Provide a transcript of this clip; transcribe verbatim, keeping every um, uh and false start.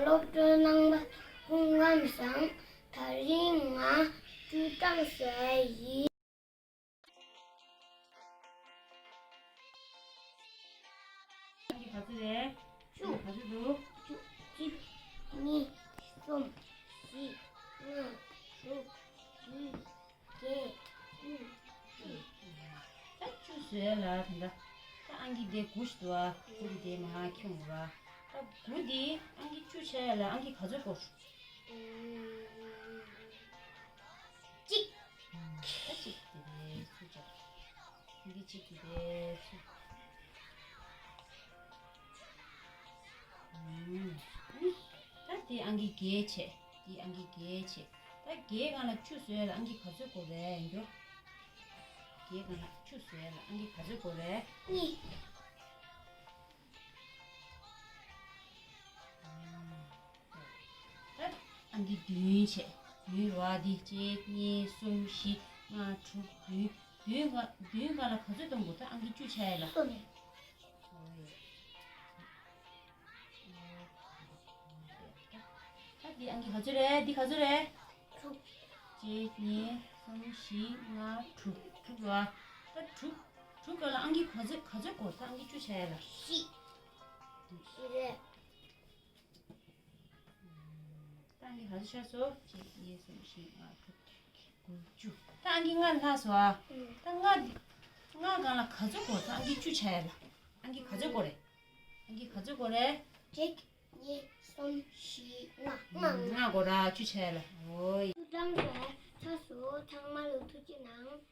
སློབ་གྲོགས་རྣམ་པ་སྐུ་ཁམས་བཟང་། དེ་རིང་ང་བཅུ་གྲངས་བཟོ་ཡ་ཡིན། ག་ཚོད་རེད། བཅུ། ག་ཚོད་འདུག་བཅུ། གཅིག་གཉིས། གསུམ། བཞི། ལྔ། དྲུག་བདུན། བརྒྱད། དགུ། བཅུ། ད་བཅུ་བཟོས་ལ་ད་ལྟ། ད་ཨང་ཀི་དེ་དགུ་ཞིག་འདུག་ཨ། དགུ་དེ་དེ་མ་ཁྱོང་ར། ད་དགུ་དེ་ཨང་ཀི་བཅུ་བྱས་ལ་ཨང་ཀི་ག་ཚོད་དགོས། གཅིག་ད་གཅིག་དེ་རེད་སུ་བྱ། ཨང་ཀི་གཅིག་དེ་རེད་སུ། ད་དེ་ཨང་ཀི་བརྒྱད་བྱས། དེ་ཨང་ཀི་བརྒྱད་བྱས། ད་བརྒྱད་སྒང་ལ་བཅུ་བཟོས་ལ་ཨང་ཀི་ག་ཚོད་དགོས་རེད་ཡིན་རྒྱུ། བརྒྱད་སྒང་ལ་བཅུ་བཟོས་ལ་ཨང་ཀི་ག་ཚོད་དགོས་རེད། གཉིས། ད་ཨང་ཀི་བདུན་བྱས། བདུན་རེད་བ། འདི་གཅིག་གཉིས་གསུམ་བཞི་ལྔ་དྲུག་བདུན། བདུན་སྒང་བདུན་སྒང་ལ་ག་ཚོད་གཏོང་དགོས། ད་ཨང་ཀི་བཅུ་བྱས་ཡ་ལ། གསུམ། ད་འདི་ཨང་ཀི་ག་ཚོད་རེད། འདི་ག་ཚོད་རེད། དྲུག་གཅིག་གཉིས་གསུམ་བཞི་ལྔ་དྲུག་དྲུག་རེད་བ། ད་དྲུག་དྲུག་སྒང་ལ་ཨང་ཀི་ག་ཚོད་ག་ཚོད་དགོས། ད་ཨང་ཀི་བཅུ་བྱས་ཡ་ལ། བཞི། བཞི་རེད། ད་ཨང་ཀི་ག་ཚོད་ཆགས་སོང་། གཅིག་གཉིས་གསུམ་བཞི་ལྔ་དྲུག་དགུ་བཅུ། ད་ཨང་ཀི་ལྔ་ལྷག་སོང་ཨ། ད་ལྔ་འདི། ལྔ་སྒང་ལ་ག་ཚོད་དགོས། ད་ཨང་ཀི་བཅུ་ཆགས་ཡ་ལ། ཨང་ཀི་ག་ཚོད་དགོས་རེད། ཨང་ཀི་ག་ཚོད་དགོས་རེད། གཅིག་གཉིས། གསུམ། བཞི། ལྔ། ལྔ། ལྔ་དགོས་ར། བཅུ་ཆགས་ཡ་ལ། ཨོའི། བཅུ་གྲངས་བཟོས་ཚར་སོང་། ཚང་མ་ལ་ཐུགས་རྗེ་གནང་།